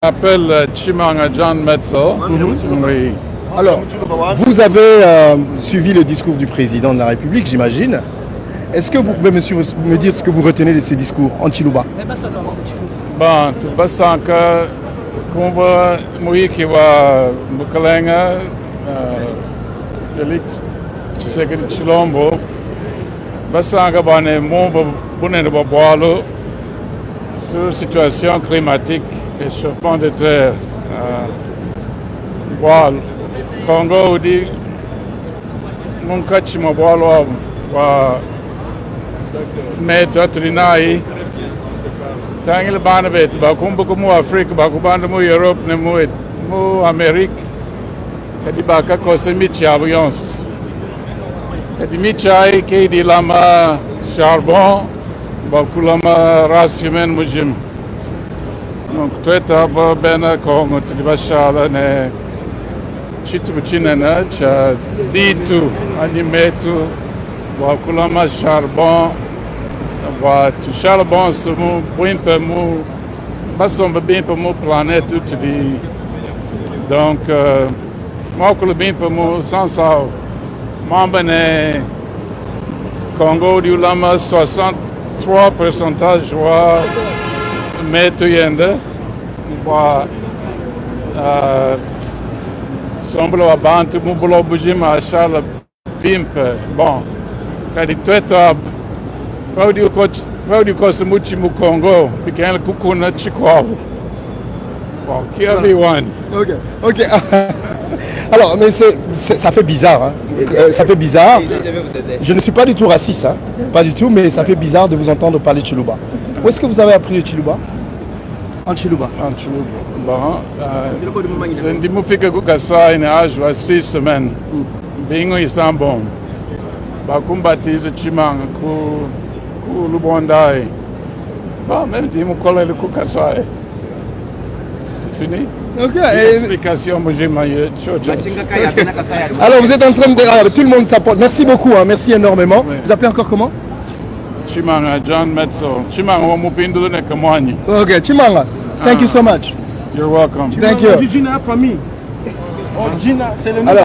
M'appelle Tshimanga John Metzel. Oui. Alors, vous avez suivi le discours du président de la République, j'imagine. Est-ce que vous pouvez me dire ce que vous retenez de ce discours en Tshiluba? Bon, tubasanka kumva muyiki wa Mukalenga Felix Tshisekedi Tshilombo basanka bane mumva bunene bwa bwalu sur situation climatique, réchauffement de terre. Bwalu Congo udi munkatshi mua bwalu abu bwa metu atudi nayi tangila bana betu bakumbuka mu Afrika, bakubanda mu Europe ne mu Amerique, kadi bakakosa mitshi yabo yonso, kadi mitshi ayi ke idi ilama charbon bakulama race humaine mujima. Donc tuetu aba bena Congo tudi bashala ne tshitubu tshinene tshia ditu anyi metu bua kulama charbon bua tushala bonso mu buimpe, mu basomba bimpe mu planète utudi. Donc muakulu bimpe mu sansa mamba ne Congo udi ulama 63 pourcentage wa metu yende bua sombolo wa bantu mu buloba bujima ashala bimpe. Bon, kadi tuetu abu paudi ukosa mutshi mu Congo, bikengela kukuna tshikuabu. Bon, kiabi wani. Ok. Alors, mais ça fait bizarre. Hein. Ça fait bizarre. Je ne suis pas du tout raciste, hein. Pas du tout, mais ça fait bizarre de vous entendre parler Tshiluba. Où est-ce que vous avez appris le Tshiluba? En Tshiluba. En Tshiluba. Bon, ndi mufike ku Kasai ne âge wa 6 semaines. Mbingu isambombo. Bakumbatiza Tshimanga ku Lubondai. Bon, même ndi mukolele ku Kasai. C'est fini. Ok. Explication mujima ye chocho. Alors, vous êtes en train de dire, ah, tout le monde s'apporte. Merci beaucoup, hein, merci énormément. Oui. Vous appelez encore comment? Tshimanga John Metzel. Tshimanga wa Mupindulu ne Kamwanyi. Ok, Tshimanga. Thank you so much. You're welcome. Thank you. Gina famille. Oh, Gina, c'est le nom. Alors,